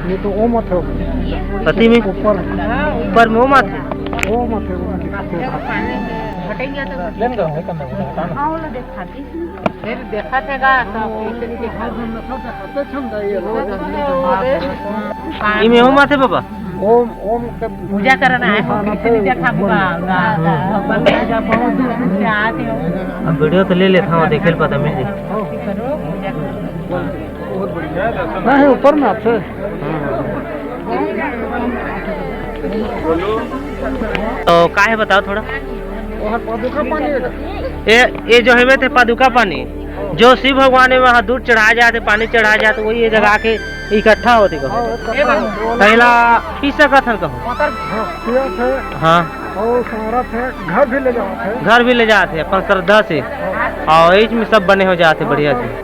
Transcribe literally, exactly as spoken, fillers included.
ये तो ओम आथे। कति में? ऊपर। ऊपर में ओम आथे। ओम आथे, ओम आथे। फिर देखा थे गा, तो इमे ओम आथे बाबा। ओम, ओम के पूजा करना है, निशान आथे। कैसे नहीं देखा बाबा? भगवान पूजा बहुत दूर दूर से आते हो। अब वीडियो तो ले लेता हूँ, देखे ल पता मिल जाए। करो, पूजा करो। नहीं, ऊपर में आथे। तो का हे बताओ थोड़ा। ओहर पादुका पानी हे। ये, ये जो हवे ते पादुका पानी, जो शिव भगवान में वहाँ दूध चढ़ाए जाते, पानी चढ़ाए जाते, वही ये जगह आके इकट्ठा होते कहो। हाँ, इकट्ठा होते। पहला पी सकत हन कहो। हाँ, पियत हे। हाँ। और संगरत हे, घर भी ले जात हे। घर भी ले जाते अपन श्रद्धा से। और इच में सब बने हो जाते बढ़िया से।